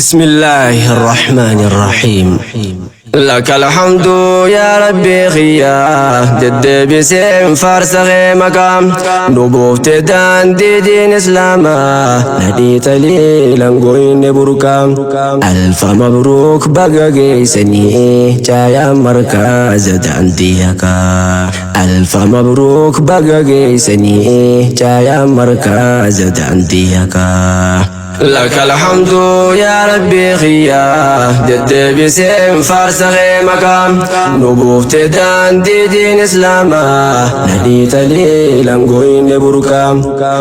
بسم الله الرحمن الرحيم لك الحمد يا ربي خيا دد بسم فارس مقام نبوفت دان دي دين اسلاما ندي تليلا قوين بركا ألف مبروك بقى جيسني جايا مركز دانديكا ألف مبروك بقى جيسني جايا مركز دانديكا لك الحمد يا ربي خيا دد بسم فارس مقام نبوفت دان دي دين اسلاما ندي تليلا قوين بركا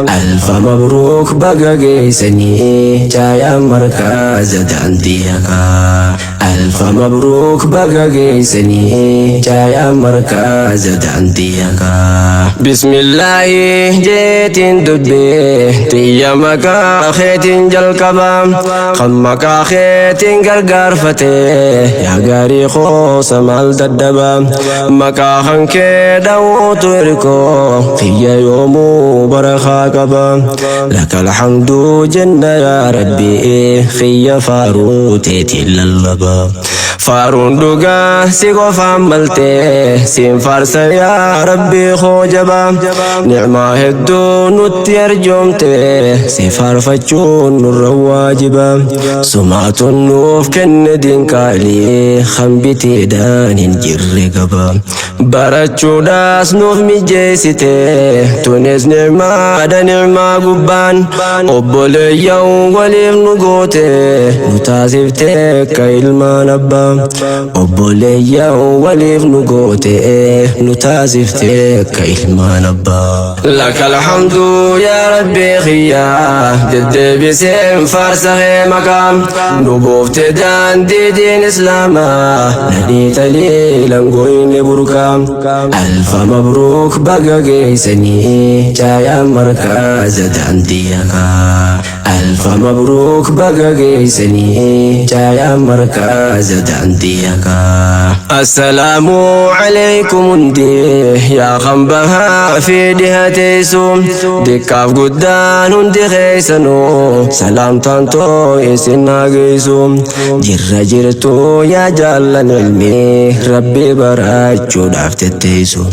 ألف مبروك بقى جيسني جايا مركز دانديكا ألف مبروك بقى جيسني جايا مركز دانديكا بسم الله جيت دبي تيا مكا خيتين jalqaba kan maqaa keetiin gargaarfate yaa gaarii qoosa maal daddaba maqaa kan kee dhawuutu hirkoo kiyya yoomuu barakaa qaba laka alhamdu jenna yaa rabbi kiyya faaruu teetiin lallaba faaruun dhugaa si qofaan maltee siin faarsa yaa rabbi koo jaba nicmaa hedduu nutti arjoomte si faarfachuun nurra waajiba sumaatun nuuf kenne diinqaalii hambiteedhaan hin jirre qaba barachuudhaas nuuf mijeessite tunis nicmaadha nicmaa gubbaan obboleeyyan waliif nu goote nu taasifte akka ilmaan abbaa obboleeyyan waliif nu goote nu taasifte akka ilmaan abbaa لك الحمد يا ربي خيا دد بسم فارس مقام نبوفت دان دي دين اسلاما ندي تليلا قوين بركا ألف مبروك بقى جيسني جايا مركز دانديكا ألف مبروك بقى جيسني جايا مركز دانديكا السلام عليكم دي يا خنبها في دهتيسو دكاف قدان دي خيسنو سلام تانتو إسنا جيسو جر جرتو يا جالن علمي ربي براجو دافتتيسو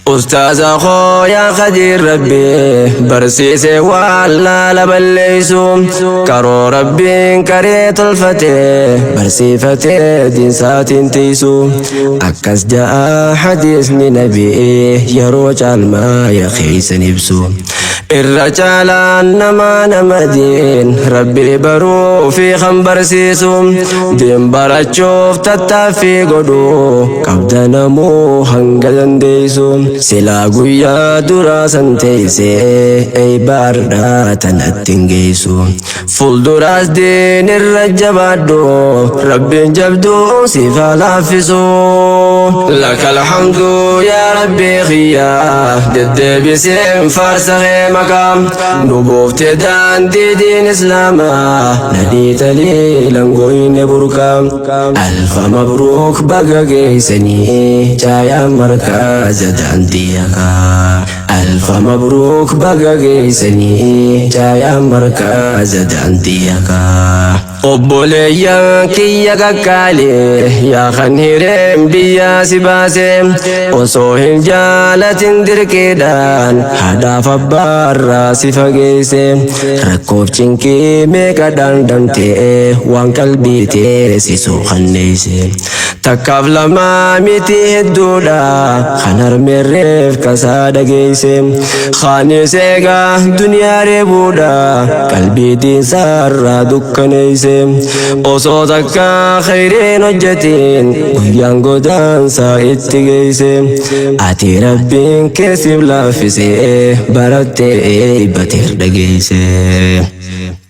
أستاذ أخو يا خدير ربي برسيسي ولا لبليسو كرو ربي كريت الفتي برسيفتي دين ساتين تيسو أكس جاء حديث نبي يروج الماء يا خيس نبسو الرجال نما نما دين ربي برو في خنبر سيسو دين برچوف تتافي قدو قبض نمو هنگلن ديسو سلا قويا دراسن تيسي اي باردا تنتين جيسو فول دراس دين الرجبادو ربي جبدو سيفا لافسو لك الحمد يا ربي خيا دد بسم فارس مقام نبوفت دان دي دين اسلاما ندي تليلا قوين بركا ألف مبروك بقى جيسني جايا مركز دانديكا ألف مبروك بقى جيسني جايا مركز دانديكا obboleeyyan kiyya kakkaalee yaa kan hireen biyyaa si baase osoo hin jaalatin dirqiidhaan haadhaaf abbaarraa si fageesse rakkoof cinqii meeqa dhandhamtee waan qalbii teessisu kanneesse takkaaf lamaa miti hedduudha kan harmeerreef kasaa dhageesse kaanis eegaa duniyaa reebuudha qalbii diinsaarraa dukkaneesse osoo takka khayriin hojjetiin guyyaan godaansaa itti geesse ati rabbiin keessiif laaffise barattee eebbateer dhageesse.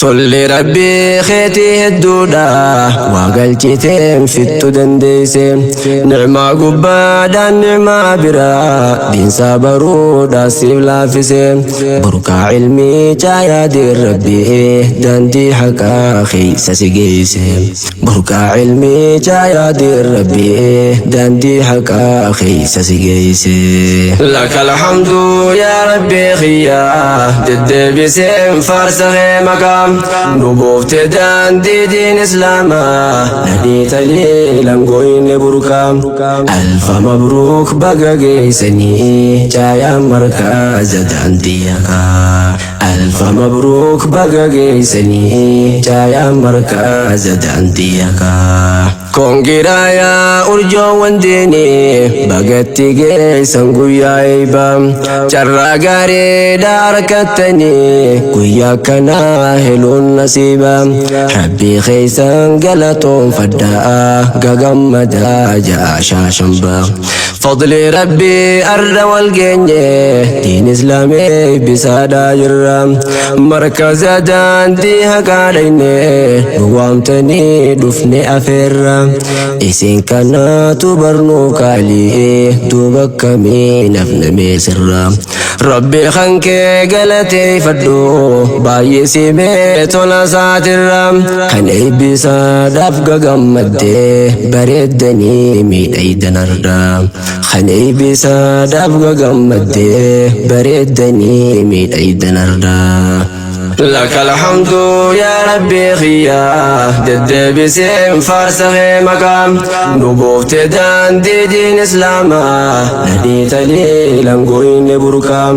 Tolli rabbii keetii hedduudha waa galchiteen fittu dandeesse nicmaa gubbaadhaan nicmaa biraa diinsaa baruudha siif laaffise burqaa ilmii caayaa diin rabbii daandii haqaa keessa si geesse burqaa ilmii caayaa diin rabbii daandii haqaa keessa si geesse. لك الحمد يا ربي خيا دد بسم فارس مقام makaa nu buufte daandii diin islaamaa nadhii taliilan gooyne burkaa alfa mabruuk baga geeysanii caayaan markaaza daandii haqaa alfa mabruuk baga geeysanii caayaan markaaza daandii haqaa Kongiraayaa urjoowwan diinii bagatti geessan guyyaa eebbaa carraa gaariidha harkattanii guyyaa kanaa heluun nasiiba rabbii keessan galatoonfadhaa gagammadaa ja'a shaashambaa fadli rabbii arra wal geenye diin islaamee bisaadhaa jirra markaza daandii haqaa dhayne nu waamtanii dhufne afeerra isin kanaatu barnuu qaalii duuba akkamii nafna meesirra rabbi kankee galateeffadhu baay'ee simee tola isaatirra kan eebbisaadhaaf gagammaddee bareeddanii miidhaydan arda kan eebbisaadhaaf gagammaddee bareeddanii miidhaydan arda. لك الحمد يا ربي خيا دد بسين فارسخ مقام نبوفت دان دي دين إسلاما ندي تليلا قوين بركا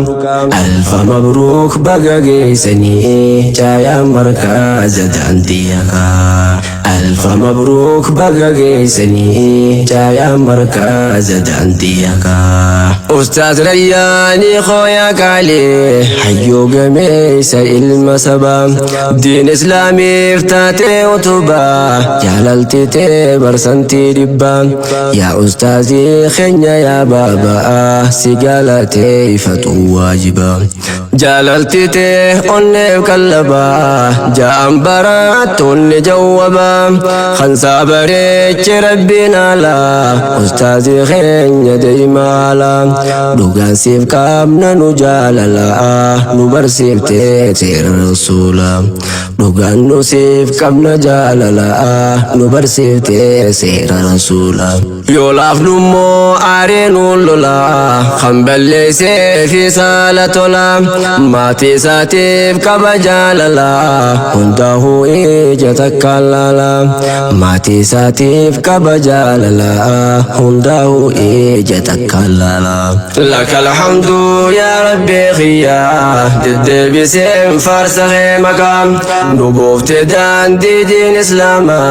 ألف مبروك بقى جيسني جايا مركز دانديكا ألف مبروك بقى جيسني جايا مركز دانديكا أستاذ رياني خويا قالي حيو قميس ilma sabaa diin islaamiif taatee utubaa jaalaltitee barsantii dhibbaa yaa ustaazii keenya yaa baabaa si galateeffatu waajiba jaalaltitee onneef qallabaa ja'an barattoonni jawwabaa kansaa bareeche rabbiin alaa ustaazii keenya deemaa dhugaan siif qabna nu jaalalaa nu barsiiftee seera rasuula dhugaan nu siif qabna jaalalaa nu barsiiftee seera rasuula yoo laafnummoo aaree nuun lola kan balleessee fi saala tola maatii isaatiif qaba jaalala hundaa'uu ija takkaan laala maatii isaatiif qaba jaalala hundaa'uu ija takkaan laala. لك الحمد يا ربي خيا دد بسين فارسخ مقام نبوفت دان دي دين إسلاما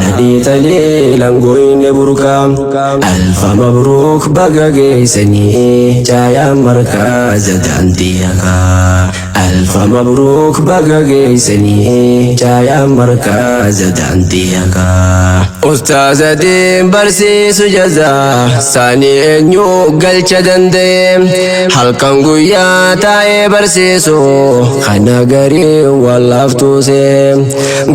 ندي تليلا قوين بركا ألف مبروك بقى جيسني جايا مركز دانديكا ألف مبروك بقى جيسني جايا مركز دانديكا أستاذ دين برسيس جزا ساني إنيو قلش danda'e halkan guyyaa taa'ee barsiisu kana garii wallaaftuuse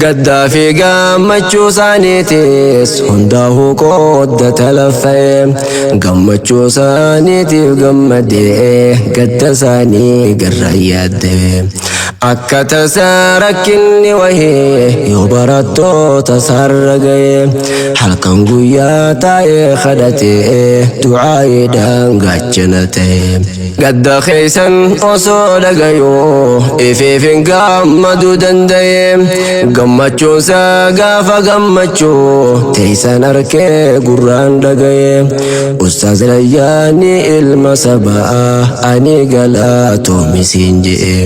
gaddaa fi gammachuu isaaniitis hundaa'uu qooddata laffa'e gammachuu isaaniitiif gammadee gadda isaanii garra yaadde akka tasaa rakkinni wahee yoo barattoota sarara ga'e halkan guyyaa taa'ee kadhatee du'aayiidhaan gaachana ta'e gadda keessan osoo dhagayuu ifiifin gammaduu danda'e gammachuunsa gaafa gammachuu teessan arkee gurraan dhagaye ustaaz Rayyaani ilma sabaa ani galatoomisiin je'e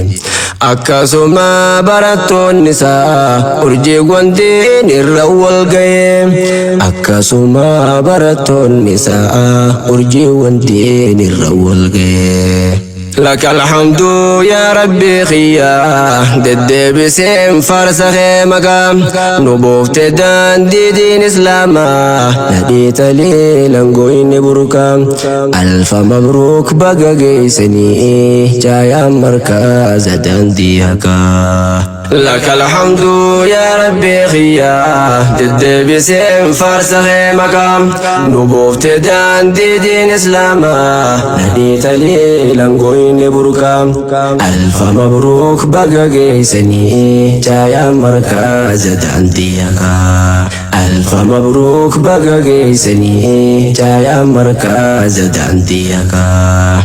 akkasuma barattoonni isaa urjiiwwan diin irra wal ga'e akkasuma barattoonni isaa urjiiwwan diin irra wal ga'e. لك الحمد يا ربي خيا دد بسين فرسخ مقام نبوفت دان دي دين إسلاما ندي تليلا قوين بركا ألف مبروك بقى جيسني جايا مركز دان دي هكا لك الحمد يا ربي خيا دد بسين فرسخ مقام نبوفت دان دي دين إسلاما ندي تليلا قوين بركا ألف مبروك بقى جيسني جايا مركز دانديكا ألف مبروك بقى جيسني جايا مركز دانديكا.